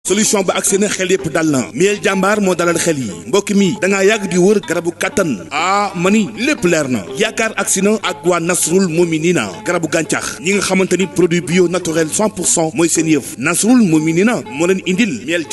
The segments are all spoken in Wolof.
solution ba agsi na xel yépp dal na miel jàmbaar moo dalal xel yi mbokk mi da ngaa yàgg di wër garabu kàttan mani lépp leer na yaakaar agsi na ak waa Nasrul Muminina garabu gàncax ñi nga xamante ni produit bio naturel 100% mooy seen yëf Nasrul Muminina moo leen indil miel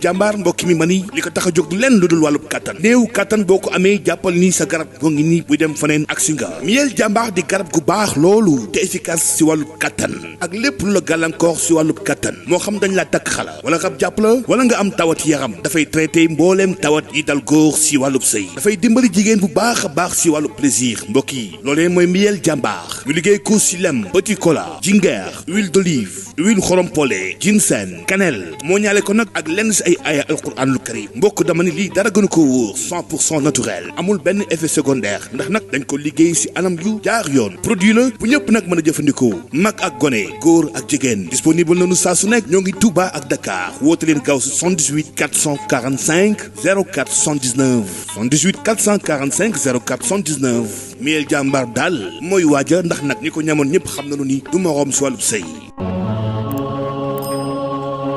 jàmbaar mbokk mi mani li ko tax a jóg du lenn lu dul wàllub kàttan néew kàttan boo ko amee jàppal ni sa garab goo ngi nii buy dem faneen agsi nga miel jàmbaar di garab gu baax loolu te efficace si wàllub kàttan ak lépp lu la gàllankoor si wàllub kàttan moo xam dañ la takk xala wala rab jàpp la wala nga am tawat yaram dafay traité mbooleem tawat yi dal góor si wàllub sëy dafay dimbali jigéen bu baax a baax si wàllub plaisir mbokk yi loolee mooy miel jàmbaar ñu liggéey ko si lem petit cola jingeer huile d'olive huile xorompolé ginseng cannelle moo ñaale ko nag ak lenn si ay aaya alquranul karim mbokk dama ni lii dara gënu ko wóor 100% naturel amul benn effet secondaire ndax nag dañ ko liggéey si anam yu jaar yoon produit la bu ñëpp nag mën a jëfandikoo mag ak gone góor ak jigéen disponible nañu saa su nekk ñoo ngi Touba ak Dakar woote leen gaaw si 78 445 04 79 78 445 04 79 miel jàmbaar daal mooy waaja ndax nag ñi ko ñamoon ñëpp xam nañu ni du moroom si wàllub sëy.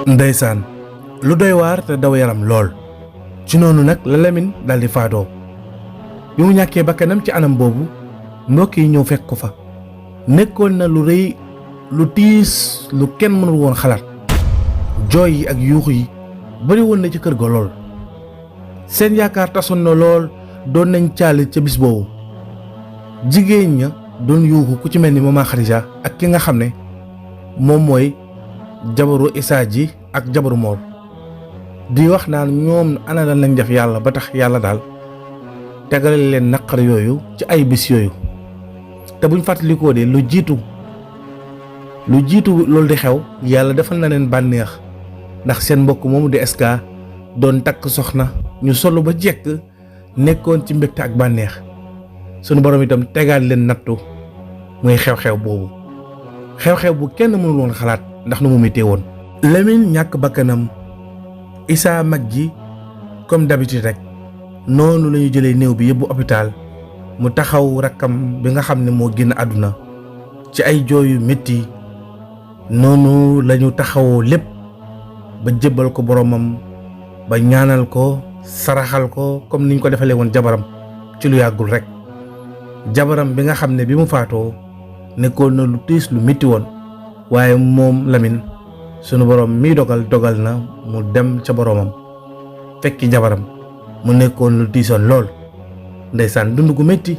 ndeysaan lu doy waar te daw yaram lool ci noonu nag la Lamine daal di faatoo bi mu ñàkkee bakkanam ci anam boobu mbokk yi ñëw fekk ko fa nekkoon na lu rëy lu tiis lu kenn mënul woon xalaat jooy yi ak yuuxu yi bari woon na ci kër ga lool seen yaakaar tasoon na lool doon nañ caali ca bis boobu jigéen ña doon yuuxu ku ci mel ni Mama Khadija ak ki nga xam ne moom mooy jabaru Issa ji ak jabaru Mor di wax naan ñoom ana lan lañ def yàlla ba tax yàlla daal tegale leen naqar yooyu ci ay bis yooyu te buñ fàttalikoo de lu jiitu loolu di xew yàlla defal na leen bànneex ndax seen mbokk moomu di SK doon takk soxna ñu solu ba jekk nekkoon ci mbégte ak bànneex sunu borom itam tegaat leen nattu muy xew-xew boobu xew-xew bu kenn mënul woon xalaat ndax nu mu méttee woon. Lamine ñàkk bakkanam Issa mag ji comme d'habitude rek noonu la ñu jëlee néew bi yóbbu hôpital mu taxaw rakkam bi nga xam ne moo génn àdduna ci ay jooyu métti noonu la ñu taxawoo lépp ba jébbal ko boromam ba ñaanal ko saraxal ko comme niñ ko defalee woon jabaram ci lu yàggul rek jabaram bi nga xam ne bi mu faatoo nekkoon na lu tiis lu métti woon waaye moom Lamine sunu borom mi dogal na mu dem ca boromam fekki jabaram mu nekkoon lu tiisoon lool ndeysaan dund gu métti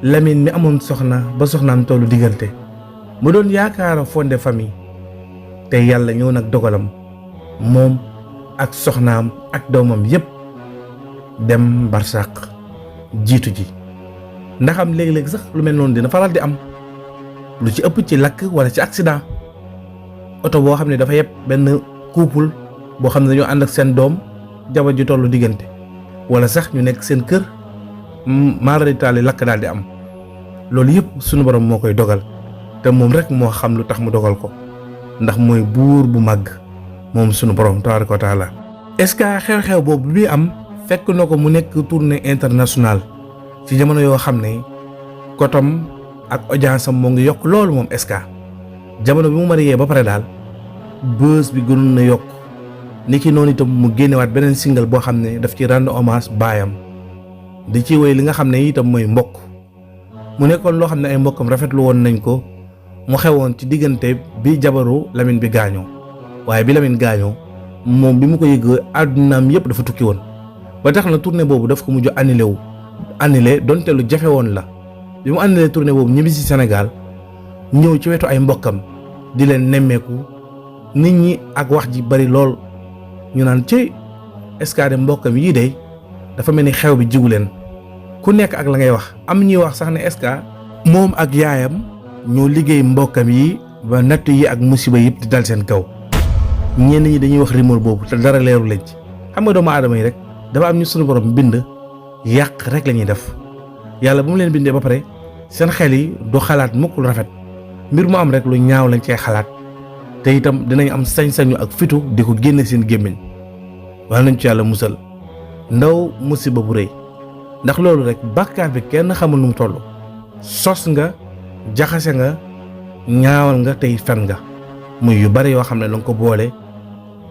Lamine mi amoon soxna ba soxnaam tollu diggante mu doon yaakaara fondé famille te yàlla ñëw nag dogalam moom ak soxnaam ak doomam yépp dem barsàq jiitu ji ndaxam léeg-léeg sax lu mel noonu dina faral di am lu ci ëpp ci lakk wala ci accident oto boo xam ne dafa yeb benn couple boo xam ne dañoo ànd ak seen doom jabar ji tollu diggante wala sax ñu nekk seen kër maaraditaali lakk daal di am loolu yëpp sunu borom moo koy dogal te moom rek moo xam lu tax mu dogal ko ndax mooy buur bu màgg moom sunu borom tabaaraka wa taala. est-ce que xew-xew boobu bi am fekk na ko mu nekk tournée internationale ci jamono yoo xam ne kotom ak audience am moo ngi yokk loolu moom est-ce que jamono bi mu marié ba pare daal buzz bi gënoon na yokk ni ki noonu itam mu génnewaat beneen single boo xam ne daf ci rendre hommage baayam di ci woy li nga xam ne itam mooy mbokk mu nekkoon loo xam ne ay mbokkam rafetlu woon nañ ko mu xewoon ci diggante bi jabaru Lamine bi gaañoo waaye bi Lamine gaañoo moom bi mu ko yëg àddunaam yëpp dafa tukki woon ba tax na tournée boobu daf ko mujj annulé donte lu jafe woon la bi mu annulé tournée boobu ñibbi si Sénégal ñëw ci wetu ay mbokkam di leen nemmeeku nit ñi ak wax ji bari lool ñu naan ci est-ce que de mbokkam yii de dafa mel ni xew bi jigu leen ku nekk ak la ngay wax am ñuy wax sax ne est-ce que moom ak yaayam ñoo liggéey mbokkam yi ba natt yi ak musiba yëpp di dal seen kaw ñenn ñi dañuy wax rumeur boobu te dara leeru leen ci xam nga doomu aadama yi rek dafa am ñu sunu borom bind yàq rek la ñuy def yàlla bu mu leen bindee ba pare seen xel yi du xalaat mukk lu rafet mbir mu am rek lu ñaaw lañ cee xalaat te itam dinañ am sañ-sañu ak fitu di ko génne seen gémmiñ wala nañ ci yàlla musal ndaw musiba bu rëy ndax loolu rek bàkkaar bi kenn xamul nu mu toll sos nga jaxase nga ñaawal nga tey fen nga muy yu bari yoo xam ne danga ko boole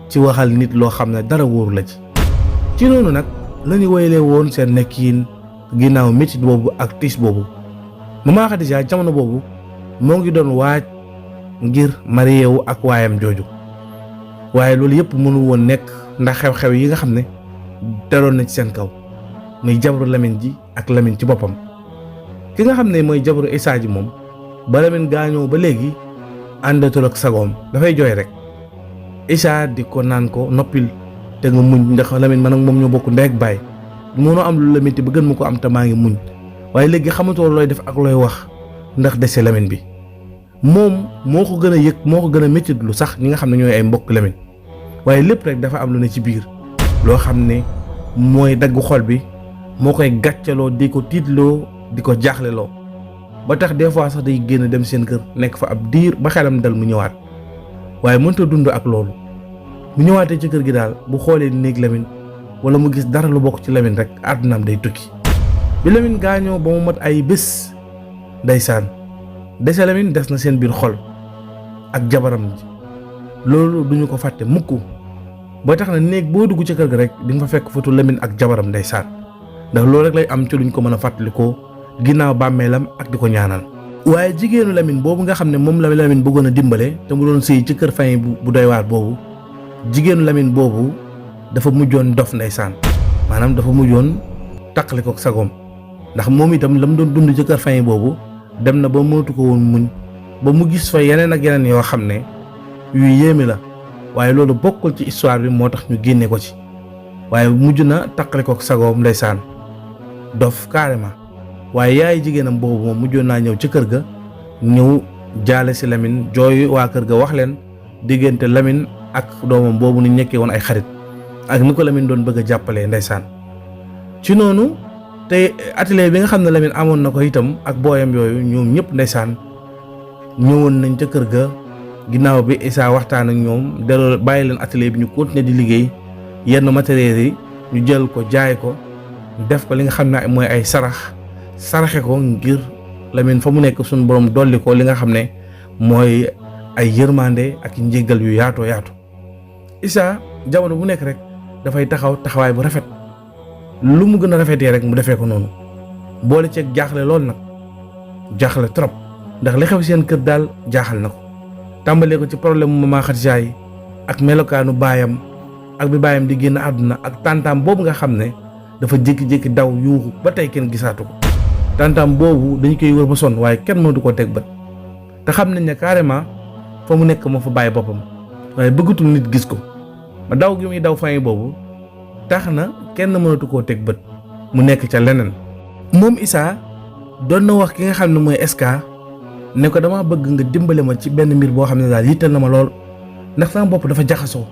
ci waxal nit loo xam ne dara wóoru la ci noonu nag la ñu woyalee woon seen nekkiin ginnaaw métit boobu ak tiis boobu. Mama Khadija jamono boobu moo ngi doon waaj ngir marié wu ak waayam jooju, waaye loolu yëpp mënu woon nekk ndax xew-xew yi nga xam ne daloon na ci seen kaw, muy jabaru Lamine ji ak Lamine ci boppam. ki nga xam ne mooy jabaru Issa ji moom ba Lamine gaañoo ba léegi àndatul ak sagoom, dafay jooy rek. Issa di ko naan ko noppil te nga muñ, ndax Lamine man ak moom ñoo bokk ndey ak baay, mënoo am lu la metti ba gën ma ko am te maa ngi muñ, waaye léegi xamatoo looy def ak looy wax ndax dese Lamine bi. moom moo ko gën a yëg, moo ko gën a métti lu sax ñi nga xam ne ñooy ay mbokk Lamine, waaye lépp rek dafa am lu ne ci biir loo xam ne mooy dagg xol bi, moo koy gàccaloo, di ko tiitloo, di ko jaaxleloo, ba tax des fois sax day génn dem seen kër nekk fa ab diir ba xelam dal mu ñëwaat, waaye mënta dund ak loolu. bu ñëwaatee ci kër gi daal bu xoolee néeg Lamine wala mu gis dara lu bokk ci Lamine rek àddunaam day tukki. bi Lamine gaañoo ba mu mat ay bés, ndeysaan dese Lamine des na seen biir xol ak jabaram ji, loolu duñu ko fàtte mukk. ba tax na néeg boo dugg ci kër gi rek di nga fa fekk foto Lamine ak jabaram ndeysaan, ndax loolu rek lay am ci luñ ko mën a fàttalikoo ginnaaw bàmmeelam ak di ko ñaanal. waaye jigéenu Lamine boobu nga xam ne moom la Lamine bëggoon a dimbale te mu doon sëy ci kër famille bu doy waar boobu, jigéenu Lamine boobu dafa mujjoon dof ndeysaan, maanaam dafa mujjoon taqali ko sagoom, ndax moom itam la mu doon dund ci kër famille boobu dem na ba mënatu ko woon muñ, ba mu gis fa yeneen ak yeneen yoo xam ne yu yéeme la, waaye loolu bokkul ci histoire bi moo tax ñu génne ko ci, waaye mujj na taqali ko sagoom ndeysaan, dof carrément. waaye yaay jigéenam boobu moom mujjoon naa ñëw ci kër ga, ñëw jaale si Lamine, jooy waa kër ga wax leen diggante Lamine ak doomam boobu ni ñekkee woon ay xarit ak ni ko Lamine doon bëgg a jàppalee ndeysaan. ci noonu te atelier bi nga xam ne Lamine amoon na ko itam ak booyam yooyu ñoom ñëpp ndeysaan ñëwoon nañ ca kër ga ginnaaw bi Issa waxtaan ak ñoom delloo bàyyi leen atelier bi ñu continuer di liggéey, yenn matériels yi ñu jël ko jaay ko def ko li nga xam ne mooy ay saraxe ko ngir Lamine fa mu nekk suñu borom dolli ko li nga xam ne mooy ay yërmande ak njéggal yu yaatoo yaatu. Issa jamono bu nekk rek dafay taxawaay bu rafet, lu mu gën a rafetee rek mu defee ko noonu, boole ceeg jaaxle lool nag, jaaxle trop, ndax li xew seen kër daal jaaxal na ko. tàmbalee ko ci problème mu Mama Khadija yi ak melokaanu baayam ak bi baayam di génn àdduna ak tàntaam boobu nga xam ne dafa jékki-jékki daw yuuxu ba tey kenn gisaatu ko. tàntaam boobu dañu koy wër ba sonn waaye kenn mënatu koo teg bët, te xam nañ ne carrément fa mu nekk moo fa bàyyi boppam, waaye bëggatul nit gis ko. ba daw gi muy daw famille boobu tax na kenn mënatu koo teg bët, mu nekk ca leneen. moom Issa doon na wax ki nga xam ne mooy SK ne ko dama bëgg nga dimbale ma ci benn mbir boo xam ne daal yittal na ma lool, ndax sama bopp dafa jaxasoo.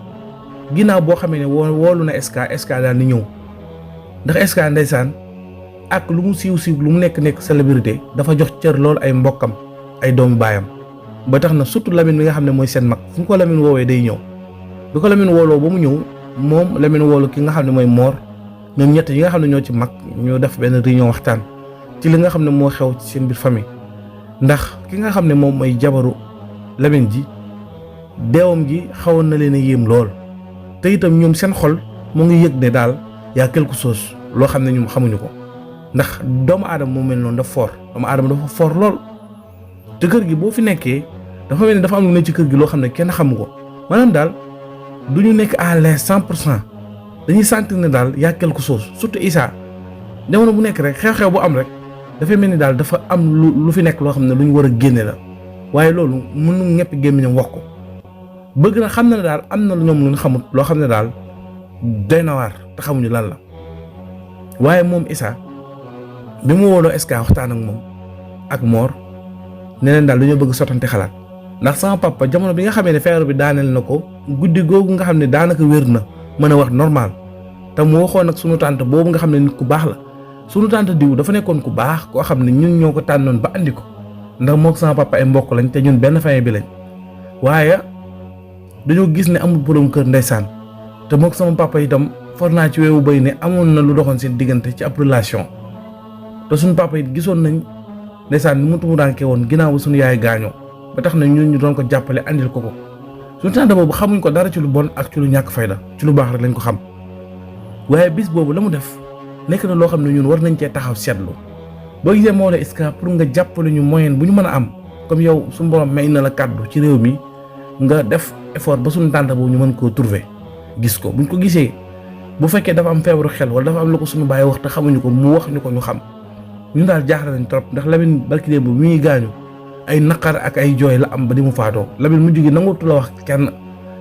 ginnaaw boo xamee ne woolu na SK daal ni ñëw, ndax SK ndeysaan ak lu mu siiw lu mu nekk célébrité dafa jox cër lool ay mbokkam, ay doomu baayam, ba tax na surtout Lamine mi nga xam ne mooy seen mag, fu mu ko Lamine woowee day ñëw. bi ko Lamine wooloo ba mu ñëw, moom Lamine woolu ki nga xam ne mooy Mor, ñoom ñett yi nga xam ne ñoo ci mag ñoo def benn réunion waxtaan ci li nga xam ne moo xew ci seen biir famille. ndax ki nga xam ne moom mooy jabaru Lamine ji deewam gi xawoon na leen a yéem lool, te itam ñoom seen xol mu ngi yëg ne daal yaa quelque chose loo xam ne ñoom xamuñu ko, ndax doomu aadama moo mel noonu dafa fort, doomu aadama dafa fort lool. te kër gi boo fi nekkee dafa mel ni dafa am lu ne ci kër gi loo xam ne kenn xamu ko, maanaam daal du ñu nekk à l'aise 100%, dañuy sentir ne daal yaa quelque chose. surtout Issa jamono bu nekk rek xew-xew bu am rek dafay mel ni daal dafa am lu fi nekk loo xam ne lu ñu war a génne la, waaye loolu mënu ñepp gémmiñam wax ko. bëgg na xam na ne daal am na lu ñoom lu ñu xamut loo xam ne daal doy na waar te xamuñu lan la. waaye moom Issa bi mu wooloo SK waxtaan ak moom ak Mor ne leen daal dañoo bëgg sottante xalaat, ndax sama papa jamono bi nga xamee ne feebar bi daaneel na ko, guddi googu nga xam ne daanaka wér na mën a wax normal, te mu waxoon ak sunu tante boobu nga xam ne nit ku baax la. sunu tante diw dafa nekkoon ku baax koo xam ne ñun ñoo ko tànnoon ba andi ko, ndax mook sama papa ay mbokk lañ te ñun benn famille bi lañ. waaye dañoo gis ne amul borom kër ndeysaan, te mook sama papa itam for naa ci weewu bay ne amoon na lu doxoon seen diggante ci ab relation. te suñu papa it gisoon nañ ndeysaan ni mu tumuraanke woon ginnaaw ba suñu yaay gaañoo, ba tax na ñun ñu doon ko jàppale andil ko. suñu tante boobu xamuñ ko dara ci lu bon ak ci lu ñàkk fayda ci lu baax rek lañ ko xam waaye bis boobu la mu def nekk na loo xam ne ñun war nañ cee taxaw seetlu boo gisee moo la est-ce que pour nga jàppale ñu moyen bu ñu mën a am comme yow suñu borom may na la kàddu ci réew mi nga def effort ba suñu tante boobu ñu mën koo trouver gis ko buñ ko gisee bu fekkee dafa am feebaru xel wala dafa am lu ko suñu bàyyi wax te xamuñu ko mu wax ñu ko ñu xam ñun daal jaaxle nañ trop ndax Lamine barki démb bi muy gaañu ay naqar ak ay jooy la am ba di mu faatoo Lamine mu jógee nangutu la wax kenn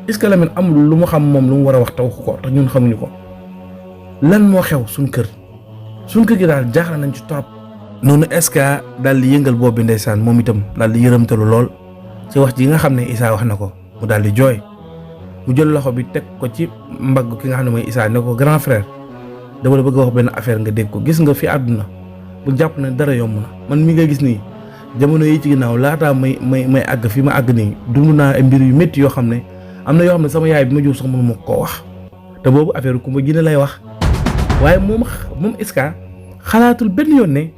est-ce que Lamine amul lu mu xam moom lu mu war a wax te waxu ko te ñun xamuñu ko lan moo xew suñ kër gi daal jaaxle nañ ci trop. noonu est-ce que daal di yëngal boobu bi ndeysaan moom itam daal di yërëmtalu lool ci wax ji nga xam ne Issa wax na ko mu daal di jooy mu jël loxo bi teg ko ci mbagg ki nga xam ne mooy Issa ne ko grand frère dama la bëgg a wax benn affaire nga dégg ko gis nga fi àdduna bu jàpp ne dara yomb na man mi nga gis nii jamono yi ci ginnaaw laataa may àgg fi ma àgg nii dund naa ay mbir yu métti yoo xam ne am na yoo xam ne sama yaay bi ma jur sax mënu ma koo wax te boobu affaire ku ma jine lay wax waaye moom Issa xalaatul benn yoon ne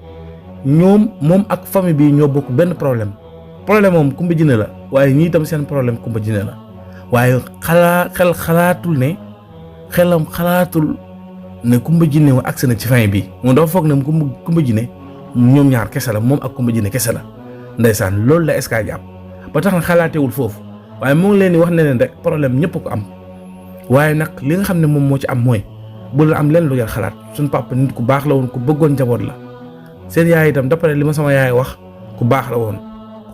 moom ak famille bi ñoo bokk benn problème moom kumba jine la waaye ñii itam seen problème kumba jine la waaye xalaatul ne kumba jine wa agsi na ci famille bi moom dafa foog ne kumba jine ñoom ñaar kese la moom ak kumba jine kese la ndeysaan loolu la Issa jàpp ba tax na xalaatewul foofu waaye moo ngi leen di wax ne leen rek problème ñëpp ko am waaye nag li nga xam ne moom moo ci am mooy bu la am leen lu ngeen xalaat suñu papa nit ku baax la woon ku bëggoon njaboot la seen yaay itam d'après li ma sama yaay wax ku baax la woon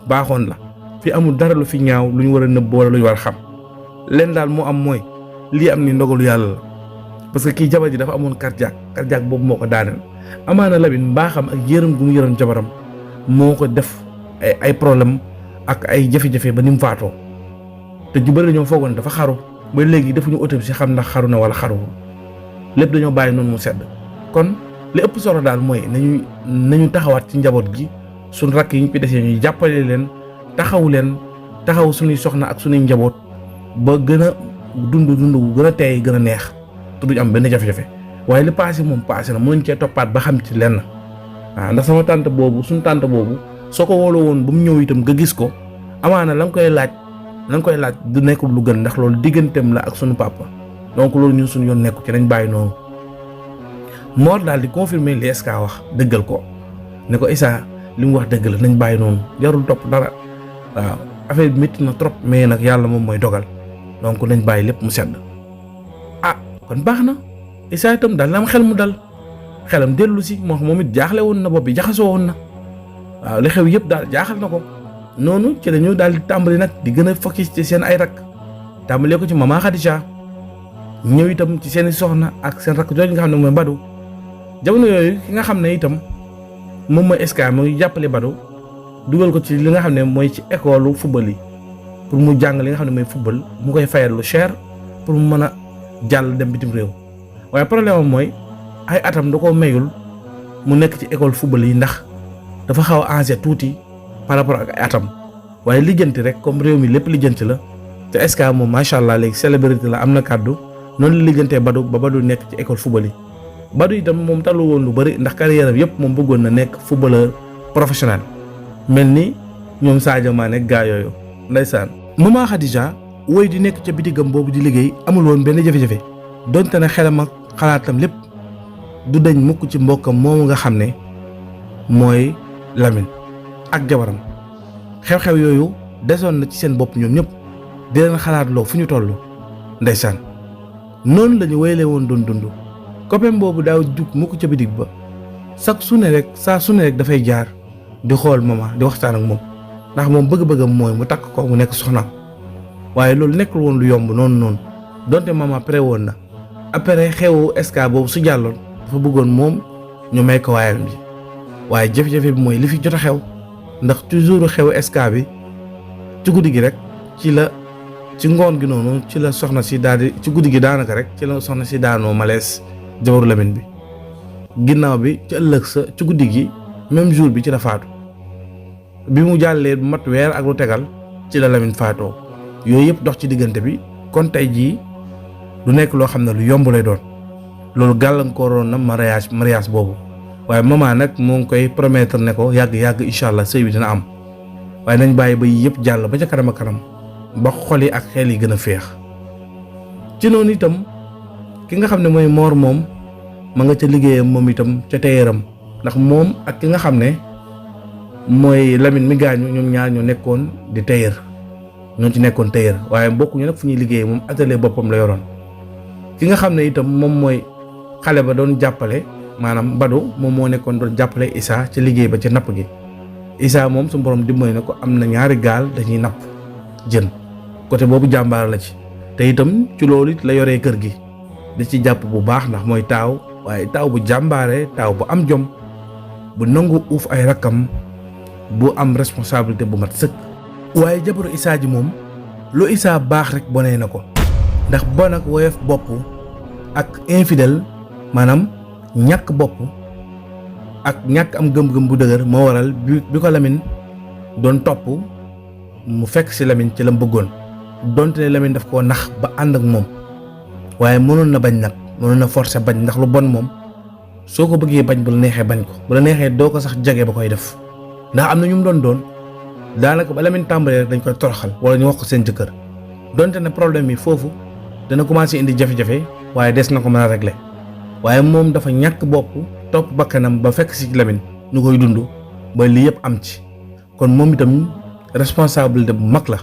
ku baaxoon la fi amul dara lu fi ñaaw lu ñu war a nëbb wala lu ñu war a xam leen daal moo am mooy lii am ni ndogalu yàlla la parce que kii jabar ji dafa amoon cardiaque boobu moo ko daaneel amaana Lamine mbaaxam ak yërëm gu mu yërëm jabaram moo ko def ay problème ak ay jafe-jafe ba ni mu faatoo te ju bëri dañoo foogoon dafa xaru ba léegi defuñu autopsie xam ndax xaru na wala xaruwul lépp dañoo bàyyi noonu mu sedd kon li ëpp solo daal mooy nañu taxawaat ci njaboot gi suñ rakk yi ñu fi desee ñuy jàppale leen taxaw suñuy soxna ak suñuy njaboot ba gën a dund bu gën a teey gën a neex te duñ am benn jafe-jafe waaye li passé moom passé na mënuñ cee toppaat ba xam ci lenn waaw ndax sama tante boobu suñu tante boobu soo ko wooloo woon ba mu ñëw itam nga gis ko amaana la nga koy laaj du nekk lu gën ndax loolu digganteem la ak suñu papa donc loolu ñun suñu yoon nekku ci nañ bàyyi noonu Mor daal di confirmer li Issa wax dëggal ko ne ko Issa li mu wax dëgg la nañ bàyyi noonu jarul topp dara waaw affaire bi métti na trop mais nag yàlla moom mooy dogal donc nañ bàyyi lépp mu sedd kon baax na Issa itam daal na am xel mu dal xelam dellu si moom it jaaxle woon na bopp bi jaxasoo woon na waaw li xew yëpp daal jaaxal na ko noonu ci la ñu daal di tàmbali nag di gën a focus ci seen ay rakk tàmbalee ko ci maman Khadija ñëw itam ci seen i soxna ak seen rakk jooju nga xam ne mooy Badou jamono yooyu ki nga xam ne itam moom mooy Issa mu ngi jàppale Badou dugal ko ci li nga xam ne mooy ci école football yi pour mu jàng li nga xam ne mooy football mu koy fayal lu cher pour mu mën a jàll dem bitim réew waaye problème am mooy ay atam da koo mayul mu nekk ci école football yi ndax dafa xaw a âgé tuuti par rapport ak ay atam waaye lijjanti rek comme réew mi lépp lijjanti la te Issa moom macha allah léegi célébrité la am na kàddu noonu la lijjantee Badou ba Badou nekk ci école football yi Badou itam moom talu woon lu bëri ndax carrière am yëpp moom bëggoon na nekk footballeur professionnel mel ni ñoom Sadio Mané gaa yooyu ndeysaan. maman Khadija woy di nekk ca bitigam boobu di liggéey amul woon benn jafe-jafe donte ne xelam ak xalaatam lépp du dañ mukk ci mbokkam moomu nga xam ne mooy Lamine ak jabaram xew-xew yooyu desoon na ci seen bopp ñoom ñëpp di leen xalaatloo fu ñu toll ndeysaan noonu la ñu wéyalee woon doon dund copain boobu daaw jug mukk ca bitig ba saa su ne rek dafay jaar di xool mama di waxtaan ak moom ndax moom bëgg-bëggam mooy mu takk ko mu nekk soxnaam waaye loolu nekkul woon lu yomb noonu donte mama pare woon na après xewu Issa boobu su jàlloon dafa bëggoon moom ñu may ko waayam bi waaye jafe-jafe bi mooy li fi jot a xew ndax toujours xewu Issa bi ci guddi gi rek ci ngoon gi noonu ci la soxna si daal di ci guddi gi daanaka rek ci la soxna si daanoo malaise jabaru Lamine bi ginnaaw bi ci ëllëg sa ci guddi gi même jour bi ci la faatu bi mu jàllee bu mat weer ak lu tegal ci la Lamine faatoo yooyu yëpp dox ci diggante bi kon tey jii du nekk loo xam ne lu yomb lay doon loolu gàllankooroon na mariage boobu waaye maman nag moo ngi koy promettre ne ko yàgg incha allah sëy bi dina am waaye nañ bàyyi ba yii yëpp jàll ba ca kanam ba xol yi ak xel yi gën a féex. ci noonu itam ki nga xam ne mooy Mor moom ma nga ca liggéeyam moom itam ca téyeram ndax moom ak ki nga xam ne mooy Lamine mi gaañu ñoom ñaar ñoo nekkoon di téyer ñoo ci nekkoon téyer waaye bokkuñu nag fu ñuy liggéey moom atelier boppam la yoroon. ki nga xam ne itam moom mooy xale ba doon jàppale maanaam Badou moom moo nekkoon doon jàppale Issa ci liggéey ba ci napp gi. Issa moom su borom dimbali na ko am na ñaari gaal dañuy napp jën côté boobu jàmbaar la ci te itam ci loolu it la yoree kër gi da ci jàpp bu baax ndax mooy taaw waaye taaw bu jàmbaare taaw bu am jom bu nangu uuf ay rakkam bu am responsabilité bu mat sëkk. waaye jabaru Issa ji moom lu Issa baax rek bonee na ko ndax bon ak woyof bopp ak infidèle maanaam ñàkk bopp ak ñàkk am gëm-gëm bu dëgër moo waral bi ko Lamine doon topp mu fekk ci Lamine ci la mu bëggoon donte ne Lamine daf koo nax ba ànd ak moom waaye mënoon na bañ nag mënoon na forcer bañ ndax lu bon moom soo ko bëggee bañ bu la neexee bañ ko bu la neexee doo ko sax jege ba koy def ndax am na ñu mu doon daanaka ba Lamine tàmbalee rek dañ koy toroxal wala ñu wax ko seen jëkkër donte ne problème yi foofu dana commencé indi jafe-jafe waaye des na ko mën a régler waaye moom dafa ñàkk bopp topp bakkanam ba fekk ci Lamine ñu koy dund ba lii yëpp am ci kon moom itam responsabilité bu mag la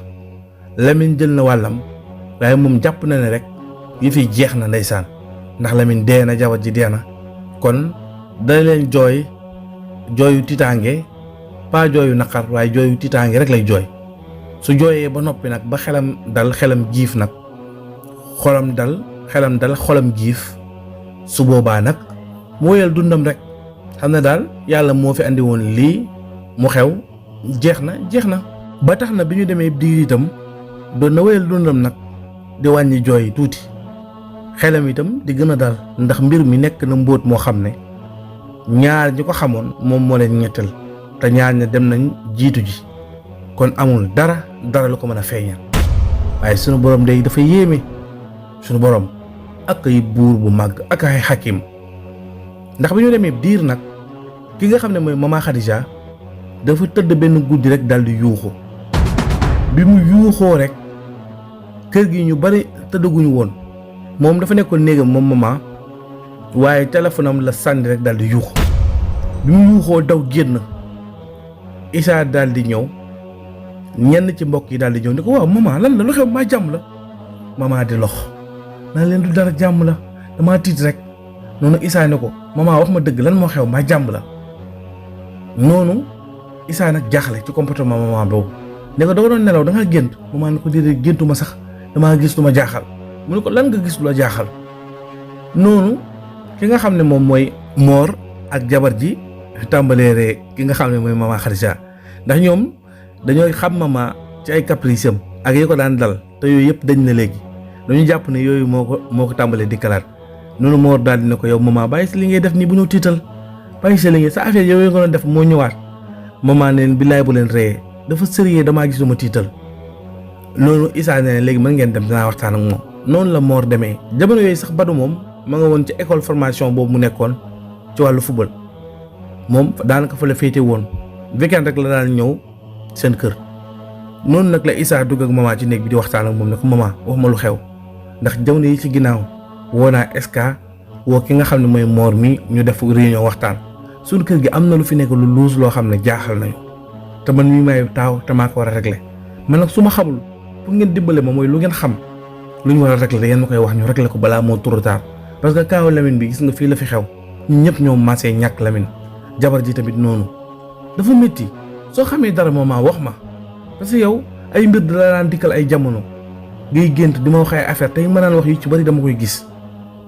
Lamine jël na wàllam waaye moom jàpp na ne rek yi fi jeex na ndeysaan ndax Lamine dee na jabar ji dee na kon dana leen jooyu tiitaange pas jooyu naqar waaye jooyu tiitaange rek lay jooy su jooyee ba noppi nag ba xelam dal xelam jiif nag xelam dal xolam jiif su boobaa nag mu wéyal dundam rek xam ne daal yàlla moo fi andi woon lii mu xew jeex na ba tax na bi ñu demee diir itam doon na wéyal dundam nag di wàññi jooy tuuti xelam itam di gën a dal ndax mbir mi nekk na mbóot moo xam ne ñaar ñi ko xamoon moom moo leen ñettal te ñaar ña dem nañ jiitu ji kon amul dara lu ko mën a feeñal waaye sunu borom day dafa yéeme sunu borom ak ay buur bu màgg ak ay xakim ndax bi ñu demee diir nag ki nga xam ne mooy Mama Khadija dafa tëdd benn guddi rek daal di yuuxu bi mu yuuxoo rek kër gi ñu bari tëddaguñu woon moom dafa nekkoon néegam moom Mama waaye téléphone am la sànni rek daal di yuuxu bi mu yuuxoo daw génn Issa daal di ñëw ñenn ci mbokk yi daal di ñëw ni ko waaw Mama lan la lu xew maa jàmm la Mama di lox naa leen du dara jàmm la damaa tiit rek noonu Issa ne ko Mama wax ma dëgg lan moo xew maa jàmm la noonu Issa nag jaaxle ci comportement Mama boobu ne ko danga doon nelaw da nga gént Mama ne ko déedéet géntuma sax damaa gis lu ma jaaxal mu ne ko lan nga gis lu la jaaxal noonu ki nga xam ne moom mooy Mor ak jabar ji tàmbalee ree ki nga xam ne mooy Mama Khadija ndax ñoom dañooy xam Mama ci ay caprice am ak yi ko daan dal te yooyu yëpp dañ na léegi dañu jàpp ne yooyu moo ko tàmbalee di kalaat noonu Mor daal di ne ko yow Mama bàyyi si li ngay def nii bu ñu tiital bàyyi si li ngay sa affaire yooyu nga doon def moo ñëwaat Mama neen billaay bu leen reyee dafa sérieux damaa gis lu ma tiital noonu Issa ne léegi mën ngeen dem dinaa waxtaan ak moom noonu la Mor demee jamono yooyu sax Badou moom ma nga woon ci école formation boobu mu nekkoon ci wàllu football moom daanaka fa la féete woon weekend rek la daan ñëw seen kër noonu nag la Issa dugg ak Mama ci néeg bi di waxtaan ak moom ne ko Mama wax ma lu xew ndax jamono yi ci ginnaaw woo naa SK woo ki nga xam ne mooy Mor mi ñu def réunion waxtaan suñu kër gi am na lu fi nekk lu luus loo xam ne jaaxal nañu te man mii may taaw te maa ko war a régler man nag su ma xamul pour ngeen dimbale ma mooy lu ngeen xam lu ñu war a régler da ngeen ma koy wax ñu régler ko balaa moo trop tard parce que kaaw Lamine bi gis nga fii la fi xew ñun ñëpp ñoo maasee ñàkk Lamine jabar ji tamit noonu dafa métti soo xamee dara Mama wax ma parce que yow ay mbir da la daan dikkal ay jamono ngay gént di ma wax ay affaire tey ma naan wax yu ci bari dama koy gis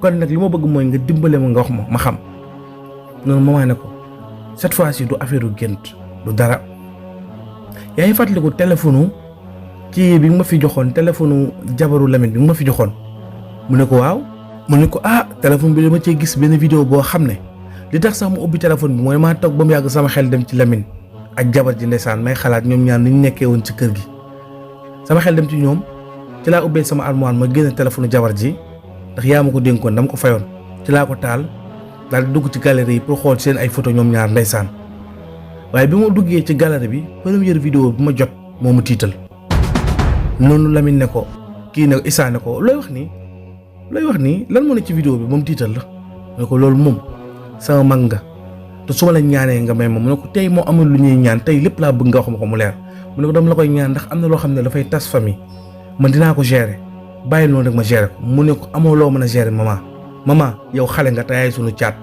kon nag li ma bëgg mooy nga dimbale ma nga wax ma xam noonu Mama ne ko cette fois-ci du affaire u gént du dara yaa ngi fàttaliku téléphone kii bi nga ma fi joxoon téléphone jabaru Lamine bi nga ma fi joxoon mu ne ko waaw mu ne ko téléphone bi dama cee gis benn vidéo boo xam ne li tax sax mu ubbi téléphone bi mooy maa toog ba mu yàgg sama xel dem ci Lamine ak jabar ji ndeysaan may xalaat ñoom ñaar ni ñu nekkee woon ci kër gi sama xel dem ci ñoom ci laa ubbee sama armoire ma génne téléphone jabar ji ndax yaa ma ko dénkoon dama ko fayoon ci laa ko taal daal di dugg ci galerie yi pour xool seen ay photo ñoom ñaar ndeysaan waaye bi ma duggee ci galerie bi première vidéo bi ma jot moo ma tiital noonu Lamine ne ko kii ne Issa ne ko looy wax nii lan moo ne ci vidéo bi moom tiital la ne ko loolu moom sama mag nga te su ma la ñaanee nga may ma mu ne ko tey moo amul lu ñuy ñaan tey lépp laa bëgg nga wax ma ko mu leer mu ne ko dama la koy ñaan ndax am na loo xam ne dafay tas famille man dinaa ko gérer bàyyi noonu rek ma gérer ko mu ne ko amoo loo mën a gérer maman yow xale nga te yaay sunu caat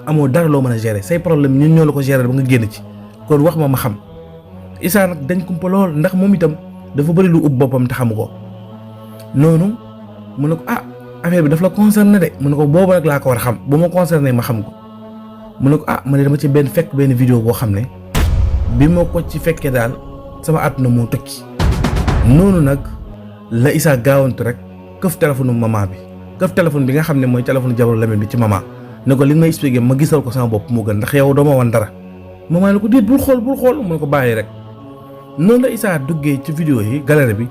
amoo dara loo mën a gérer say problème ñun ñoo la ko gérer ba nga génn ci kon wax ma xam Issa nag dañ kumpa lool ndax moom itam dafa bëri lu ub boppam te xamu ko noonu mu ne ko affaire bi daf la concerné de mu ne ko boobu rek laa ko war a xam bu ma concerné ma xam ko mu ne ko ma ne dama ci fekk benn vidéo boo xam ne bi ma ko ci fekkee daal sama àdduna moo tokki noonu nag la Issa gaawantu rek këf téléphone maman bi këf téléphone bi nga xam ne mooy téléphone jabaru Lamine bi ci maman ne ko li nga may expliqué ma gisal ko sama bopp moo gën ndax yow doo ma wan dara maman ne ko déet bul xool mu ne ko bàyyi rek noonu la Issa duggee ci vidéo yi galerie bi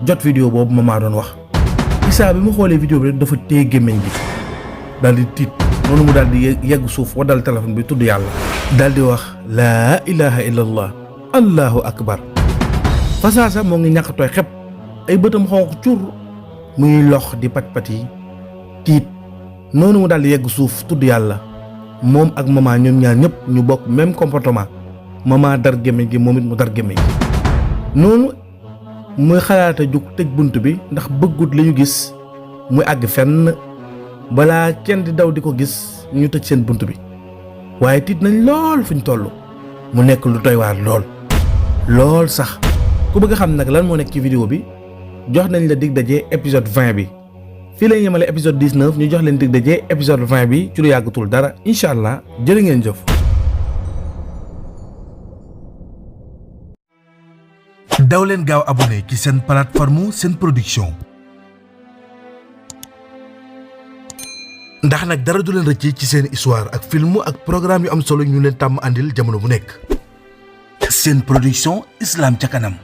jot vidéo boobu maman doon wax Issa bi mu xoolee vidéo bi rek dafa téye gémmiñ gi daal di tiit noonu mu daal di yegg suuf waddal téléphone bi tudd yàlla daal di wax laa ilaha illallah allahu akbar fasaasa moo ngi ñàkk tooy xep ay bëtam xonq cur muy lox di pat yi tiit noonu mu daal di yegg suuf tudd yàlla moom ak maman ñoom ñaar ñëpp ñu bokk même comportement maman dar gémmiñ gi moom it mu dar gémmiñ gi noonu muy xalaata jug tëj bunt bi ndax bëggut li ñu gis muy àgg fenn balaa kenn di daw di ko gis ñu tëj seen bunt bi waaye tiit nañ lool fuñ toll mu nekk lu doy waar lool sax ku bëgg a xam nag lan moo nekk ci vidéo bi jox nañ la dig daje épisode 20 bi fii lañ yemale épisode 19 ñu jox leen dig daje épisode 20 bi ci lu yàggatul dara incha allah jërë ngeen jëf. daw leen gaaw abonné ci seen plateforme Sen Production ndax nag dara du leen rëcc ci seen histoire ak film ak programme yu am solo ñu leen tàmm àndil jamono bu nekk. Sen Production, Islam ca kanam.